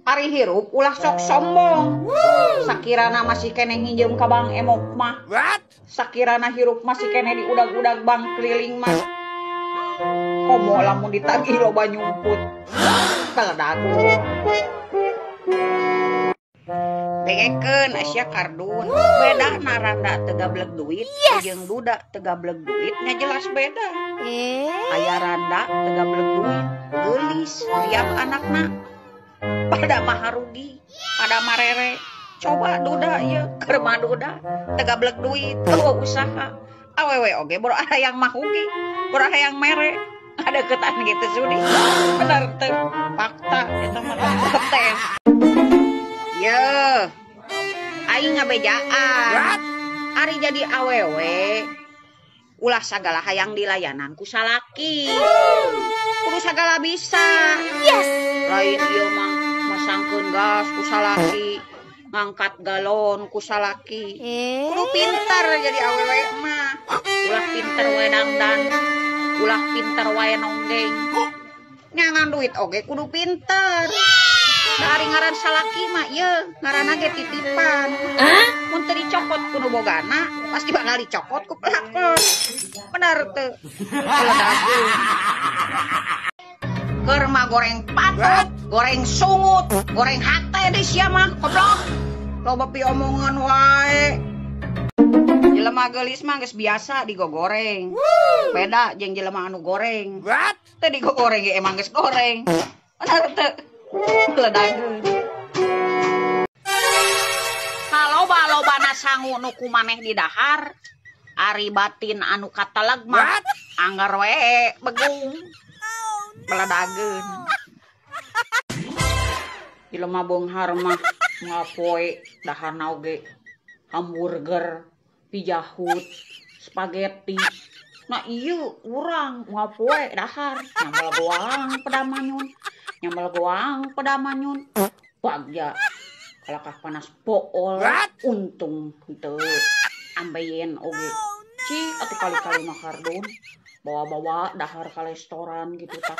Ari hirup ulah sok sombong. Sakirana masih keneh nginjem ka Bang Emok mah. Sakirana hirup masih keneh diudag-udag bang keliling mah. Komo lamun ditagih loba nyumput. Teledagu. Dengekeun sia kardun. Beda naranda teu gablek duit, jeung duda teu gablek duit nya jelas beda. Aya randa teu gablek duit, geulis, riap anakna. Pada mah rugi, pada marere. Coba duda ieu keur mah duda teu gablek duit, teu usaha. Awewe oge boro hayang mah rugi, boro hayang mere. Ada ketan gitu sudi. Bener teu fakta eta mah tes. Ye, aing ngabejaan. Ari jadi awewe, ulah sagala hayang dilayanan ku salaki. Kudu sagala bisa. Yes. Lain ieu mah masangkeun gas ku salaki, ngangkat galon ku salaki. Kudu pintar jadi awewe mah. Ulah pinter wae dangdan, ulah pinter wae nonggeng. Nyangan duit oge kudu pinter. Dari ngaran salaki mah ieu ngaranna ge titipan. Mun teu dicokot ku nu bogana, pasti bakal dicokot ku pelakon. Bener teu? Keur mah goreng patut, goreng sungut, goreng hate di sia mah goblok. Loba piomongan wae. Jelema geulis mah geus biasa digogoreng. Beda jeung jelema anu goreng. Teu digogoreng ge emang geus goreng. Bener teu? Ledageun. Kaloba-lobana sangu nu kumaneh di dahar, ari batin anu kateleg mah anggar we begung. Beledageun. Jelema beunghar mah ngapoe daharna oge hamburger, Pizza Hut, spaghetti. Nah ieu urang ngapoe dahar nyambel goang pedamanyun. Nyambel goang pedamanyun. Bagja kalakah panas pool untung henteu ambeien oge. Cik atuh kali-kali mah kardun bawa-bawa dahar ka restoran gitu tah.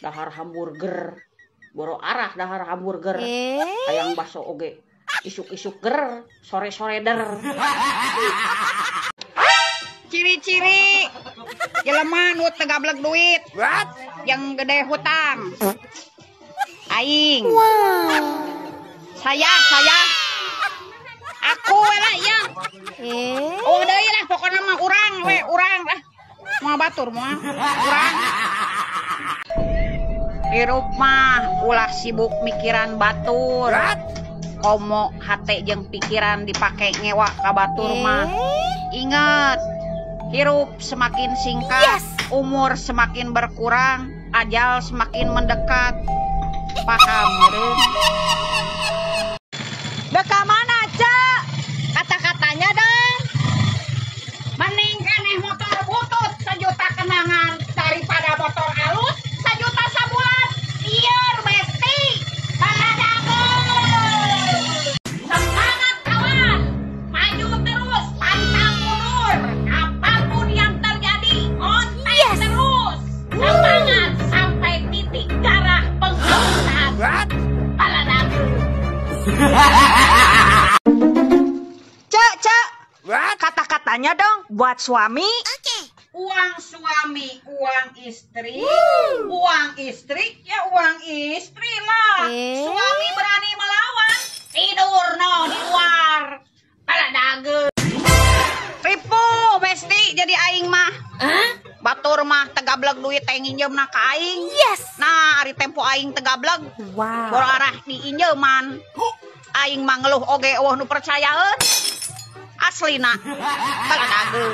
Dahar hamburger, boro arah dahar hamburger. Hayang baso oge. Isuk-isuk ger, sore-sore der. Ciri-ciri jelema nu teu gablek duit, yang gede hutang. Aing. Saya. Aku we lah ieu. Oh deui lah pokona mah urang we, urang lah. Moal batur moal, urang. Hirup mah ulah sibuk mikiran batur. Komo hate jeung pikiran dipake ngewa ka batur mah. Ingat, hirup semakin singkat, umur semakin berkurang, ajal semakin mendekat. Paham meureun? Deka mana, Cak? Kata-katanya dong. Mending keneh motor butut sejuta kenangan daripada motor alus sejuta sabulan. Lieur besti. Semangat kawan, maju terus, pantang mundur. Apapun yang terjadi, konten terus. Semangat sampai titik darah penghabisan. Baladagu. Cek, cek. Kata-katanya dong buat suami. Uang suami, uang istri. Uang istri, ya uang istri lah. Suami berani melawan, tidur no di luar. Baladagu. Ripu, besti jadi aing mah. Batur mah tegablek duit teh nginjeumna ka aing. Yes. Nah, ari tempo aing tegablek. Wow. Boro arah diinjeuman. Aing mah ngeluh oge eueuh nu percayaeun. Aslina. Baladagu.